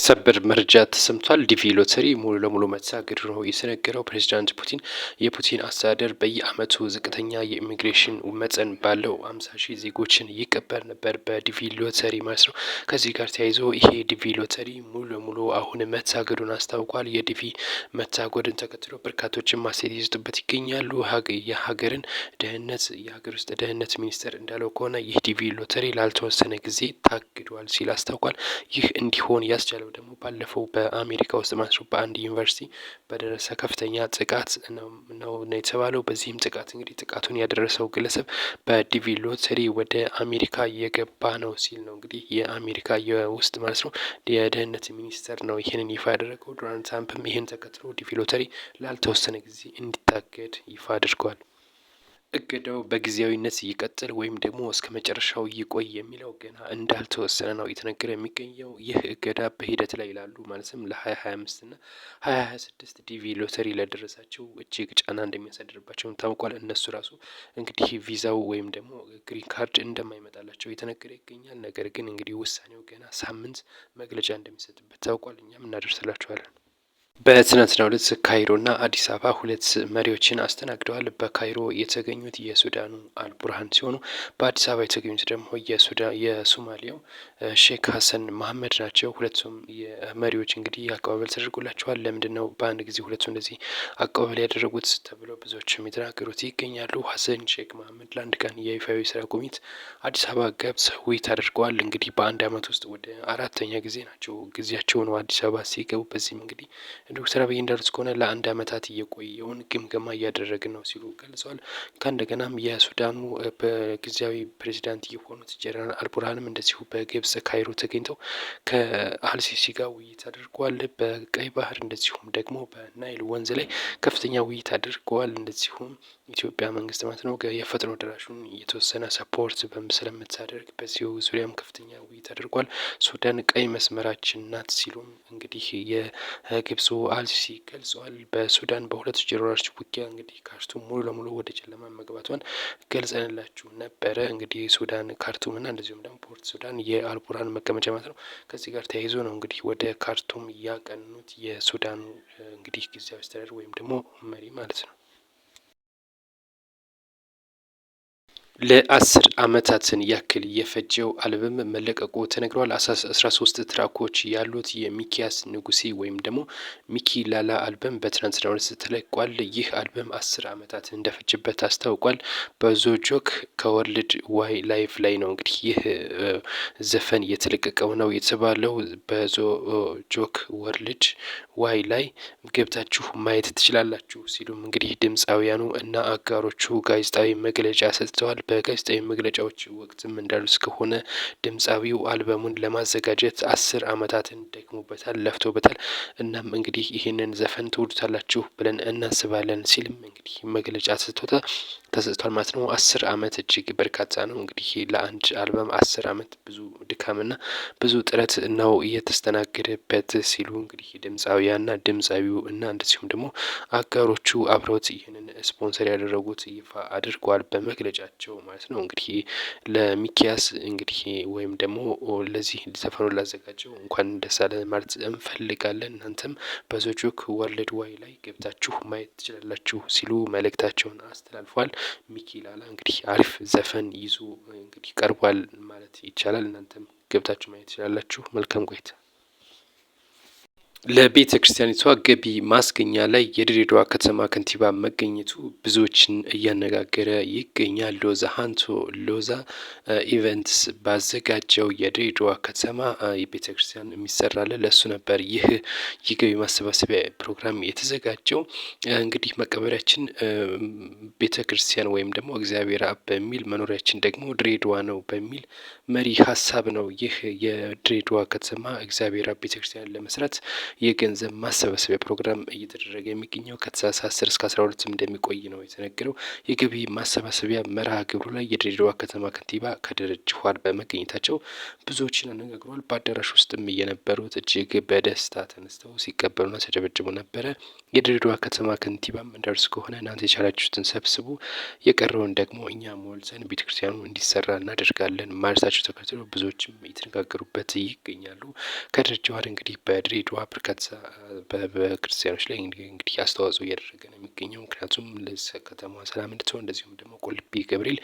ሰበር መረጃ ተሰምቷል። ዲቪ ሎተሪ ሙሉ ለሙሉ መታገዱ ነው የተነገረው። ፕሬዚዳንት ፑቲን የፑቲን አስተዳደር በየአመቱ ዝቅተኛ የኢሚግሬሽን መጠን ባለው 50,000 ዜጎችን ይቀበል ነበር በዲቪ ሎተሪ ማለት ነው። ከዚህ ጋር ተያይዞ ይሄ ዲቪ ሎተሪ ሙሉ ለሙሉ አሁን መታገዱን አስታውቋል። የዲቪ መታገዱን ተከትሎ በርካቶችን ማስተያየት እየሰጡበት ይገኛሉ። የሀገርን ደህንነት የሀገር ውስጥ ደህንነት ሚኒስቴር እንዳለው ከሆነ ይህ ዲቪ ሎተሪ ላልተወሰነ ጊዜ ታግዷል ሲል አስታውቋል። ይህ እንዲሆን ያስቻለው ደግሞ ባለፈው በአሜሪካ ውስጥ ማለት ነው በአንድ ዩኒቨርሲቲ በደረሰ ከፍተኛ ጥቃት ነው የተባለው። በዚህም ጥቃት እንግዲህ ጥቃቱን ያደረሰው ግለሰብ በዲቪ ሎተሪ ወደ አሜሪካ የገባ ነው ሲል ነው እንግዲህ የአሜሪካ የውስጥ ማለት ነው የደህንነት ሚኒስተር ነው ይህንን ይፋ ያደረገው። ዶናልድ ትራምፕም ይህን ተከትሎ ዲቪ ሎተሪ ላልተወሰነ ጊዜ እንዲታገድ ይፋ አድርጓል። እገዳው በጊዜያዊነት ይቀጥል ወይም ደግሞ እስከ መጨረሻው ይቆይ የሚለው ገና እንዳልተወሰነ ነው እየተነገረ የሚገኘው። ይህ እገዳ በሂደት ላይ ይላሉ ማለትም ለ2025 እና 2026 ዲቪ ሎተሪ ለደረሳቸው እጅግ ጫና እንደሚያሳድርባቸውም ታውቋል። እነሱ ራሱ እንግዲህ ቪዛው ወይም ደግሞ green card እንደማይመጣላቸው እየተነገረ ይገኛል። ነገር ግን እንግዲህ ውሳኔው ገና ሳምንት መግለጫ እንደሚሰጥበት ታውቋል። እኛም እናደርስላችኋለን። በትናንትናው ዕለት ካይሮና አዲስ አበባ ሁለት መሪዎችን አስተናግደዋል። በካይሮ የተገኙት የሱዳኑ አልቡርሃን ሲሆኑ በአዲስ አበባ የተገኙት ደግሞ የሶማሊያው ሼክ ሀሰን መሀመድ ናቸው። ሁለቱም መሪዎች እንግዲህ አቀባበል ተደርጎላቸዋል። ለምንድን ነው በአንድ ጊዜ ሁለቱ እንደዚህ አቀባበል ያደረጉት ተብለው ብዙዎችም የተናገሩት ይገኛሉ። ሀሰን ሼክ መሀመድ ለአንድ ቀን የይፋዊ ስራ ጉብኝት አዲስ አበባ ገብተው ውይይት አድርገዋል። እንግዲህ በአንድ አመት ውስጥ ወደ አራተኛ ጊዜ ናቸው ጊዜያቸው ነው አዲስ አበባ ሲገቡ። በዚህም እንግዲህ ዶክተር አብይ እንዳሉት ከሆነ ለአንድ አመታት የቆየውን ግምገማ እያደረግን ነው ሲሉ ገልጸዋል። ከእንደገናም የሱዳኑ በጊዜያዊ ፕሬዚዳንት የሆኑት ጀነራል አልቡርሃንም እንደዚሁ በግብጽ ካይሮ ተገኝተው ከአልሲሲ ጋር ውይይት አድርገዋል። በቀይ ባህር እንደዚሁም ደግሞ በናይል ወንዝ ላይ ከፍተኛ ውይይት አድርገዋል። እንደዚሁም ኢትዮጵያ መንግስት ማለት ነው የፈጥኖ ደራሹን የተወሰነ support ስለምታደርግ በዚሁ ዙሪያም ከፍተኛ ውይይት አድርጓል። ሱዳን ቀይ መስመራችን ናት ሲሉም እንግዲህ የግብፁ አልሲሲ ገልጸዋል። በሱዳን በሁለቱ ጀነራሎች ውጊያ እንግዲህ ካርቱም ሙሉ ለሙሉ ወደ ጨለማ መግባቷን ገልጸንላችሁ ነበረ። እንግዲህ ሱዳን ካርቱም እና እንደዚሁም ደግሞ ፖርት ሱዳን የአልቡርሃን መቀመጫ ማለት ነው። ከዚህ ጋር ተያይዞ ነው እንግዲህ ወደ ካርቱም ያቀኑት የሱዳኑ እንግዲህ ጊዜያዊ አስተዳደር ወይም ደግሞ መሪ ማለት ነው። ለ10 ዓመታትን ያክል የፈጀው አልበም መለቀቁ ተነግሯል። 13 ትራኮች ያሉት የሚኪያስ ንጉሴ ወይም ደግሞ ሚኪ ላላ አልበም በትናንትናው ዕለት ተለቋል። ይህ አልበም 10 ዓመታትን እንደፈጀበት አስታውቋል። በዞጆክ ከወርልድ ዋይ ላይፍ ላይ ነው እንግዲህ ይህ ዘፈን የተለቀቀው ነው የተባለው። በዞጆክ ወርልድ ዋይ ላይ ገብታችሁ ማየት ትችላላችሁ ሲሉም እንግዲህ ድምፃውያኑ እና አጋሮቹ ጋዜጣዊ መግለጫ ሰጥተዋል። በጋዜጣዊ መግለጫዎች ወቅትም እንዳሉት ከሆነ ድምፃዊው አልበሙን ለማዘጋጀት 10 ዓመታትን ደክሞበታል፣ ለፍቶበታል። እናም እንግዲህ ይህንን ዘፈን ትወዱታላችሁ ብለን እናስባለን ሲልም እንግዲህ መግለጫ ተሰጥቷል ማለት ነው። 10 ዓመት እጅግ በርካታ ነው። እንግዲህ ለአንድ አልበም 10 ዓመት ብዙ ድካምና ብዙ ጥረት ነው እየተስተናገደበት ሲሉ እንግዲህ ድምፃዊያና ድምፃዊው እና እንደዚሁም ደግሞ አጋሮቹ አብረውት ይህንን ስፖንሰር ያደረጉት ይፋ አድርጓል በመግለጫቸው ማለት ነው። እንግዲህ ለሚኪያስ እንግዲህ ወይም ደግሞ ለዚህ ዘፈኑን ላዘጋጀው እንኳን ደስ አለ ማለት እንፈልጋለን። እናንተም በዞጆክ ወርልድ ዋይ ላይ ገብታችሁ ማየት ትችላላችሁ ሲሉ መልእክታቸውን አስተላልፏል። ሚኪ ላላ እንግዲህ አሪፍ ዘፈን ይዞ እንግዲህ ቀርቧል ማለት ይቻላል። እናንተም ገብታችሁ ማየት ትችላላችሁ። መልካም ቆይታ። ለቤተ ክርስቲያኒቷ ገቢ ማስገኛ ላይ የድሬዳዋ ከተማ ከንቲባ መገኘቱ ብዙዎችን እያነጋገረ ይገኛል። ሎዛ ሀንቶ ሎዛ ኢቨንትስ ባዘጋጀው የድሬዳዋ ከተማ የቤተ ክርስቲያን የሚሰራለ ለእሱ ነበር ይህ የገቢ ማሰባሰቢያ ፕሮግራም የተዘጋጀው። እንግዲህ መቀበሪያችን ቤተ ክርስቲያን ወይም ደግሞ እግዚአብሔር አብ በሚል መኖሪያችን ደግሞ ድሬዳዋ ነው በሚል መሪ ሀሳብ ነው ይህ የድሬዳዋ ከተማ እግዚአብሔር አብ ቤተ ክርስቲያን ለመስራት የገንዘብ ማሰባሰቢያ ፕሮግራም እየተደረገ የሚገኘው ከታህሳስ 10 እስከ 12 እንደሚቆይ ነው የተነገረው። የገቢ ማሰባሰቢያ መርሃ ግብሩ ላይ የድሬዳዋ ከተማ ከንቲባ ከድር ጁሃር በመገኘታቸው ብዙዎችን አነጋግሯል። በአዳራሽ ውስጥም የነበሩት እጅግ በደስታ ተነስተው ሲቀበሉና ሲያጨበጭቡ ነበረ። የድሬዳዋ ከተማ ከንቲባም እንዳሉት ከሆነ እናንተ የቻላችሁትን ሰብስቡ፣ የቀረውን ደግሞ እኛ ሞልተን ቤተክርስቲያኑ እንዲሰራ እናደርጋለን ማለታቸው ተከትሎ ብዙዎችም እየተነጋገሩበት ይገኛሉ። ከድር ጁሃር እንግዲህ በድሬዳዋ በርካታ በክርስቲያኖች ላይ እንግዲህ አስተዋጽኦ እያደረገ ነው የሚገኘው። ምክንያቱም ከተማዋ ሰላም እንድትሆን እንደዚሁም ደግሞ ቁልቢ ገብርኤል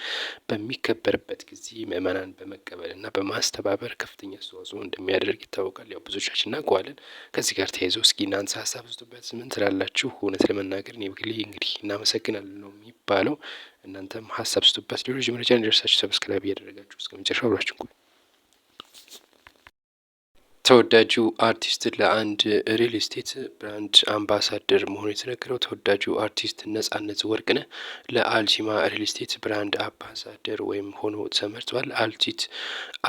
በሚከበርበት ጊዜ ምዕመናን በመቀበል እና በማስተባበር ከፍተኛ አስተዋጽኦ እንደሚያደርግ ይታወቃል። ያው ብዙዎቻችን እናውቀዋለን። ከዚህ ጋር ተያይዞ እስኪ እናንተ ሀሳብ ስጡበት፣ ምን ትላላችሁ? እውነት ለመናገር እኔ በግሌ እንግዲህ እናመሰግናለን ነው የሚባለው። እናንተም ሀሳብ ስጡበት። ሌሎች መረጃ እንዲደርሳችሁ subscribe እያደረጋችሁ እስከ መጨረሻው አብራችሁን ቆዩ። ተወዳጁ አርቲስት ለአንድ ሪል ስቴት brand አምባሳደር መሆኑ የተነገረው ተወዳጁ አርቲስት ነጻነት ወርቅነህ ለአልቲማ ሪል ስቴት brand አምባሳደር ወይም ሆኖ ተመርጧል።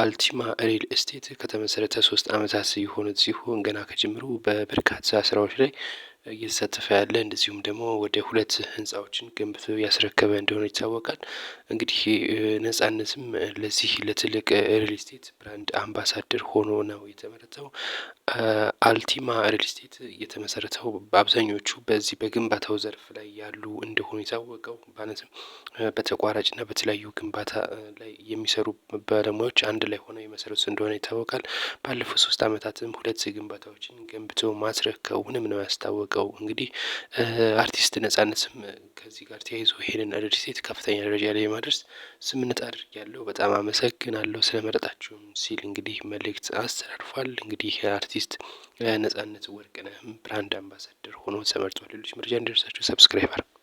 አልቲማ ሪል ስቴት ከተመሰረተ 3 ዓመታት የሆኑት ሲሆን ገና ከጅምሩ በበርካታ ስራዎች ላይ እየተሳተፈ ያለ እንደዚሁም ደግሞ ወደ ሁለት ህንፃዎችን ገንብቶ ያስረከበ እንደሆነ ይታወቃል። እንግዲህ ነጻነትም ለዚህ ለትልቅ ሪል ስቴት brand አምባሳደር ሆኖ ነው የተመረጠው። አልቲማ ሪል ስቴት የተመሰረተው በአብዛኞቹ በዚህ በግንባታው ዘርፍ ላይ ያሉ እንደሆኑ የታወቀው፣ ማለትም በተቋራጭና በተለያዩ ግንባታ ላይ የሚሰሩ ባለሙያዎች አንድ ላይ ሆነው የመሰረቱት እንደሆነ ይታወቃል። ባለፉት 3 ዓመታትም ሁለት ግንባታዎችን ገንብቶ ማስረከቡንም ነው ያስታወቀው። እንግዲህ አርቲስት ነጻነትም ከዚህ ጋር ተያይዞ ይሄንን ሪል ስቴት ከፍተኛ ደረጃ ላይ የማድረስ ስምምነት አድርጌያለሁ፣ በጣም አመሰግናለሁ ስለመረጣችሁም ሲል እንግዲህ መልእክት አስተላልፏል። እንግዲህ አርቲስት ነጻነት ወርቅነህም brand አምባሳደር ሆኖ ተመርጧል። ሌሎች መረጃ እንዲደርሳችሁ subscribe አድርጉ።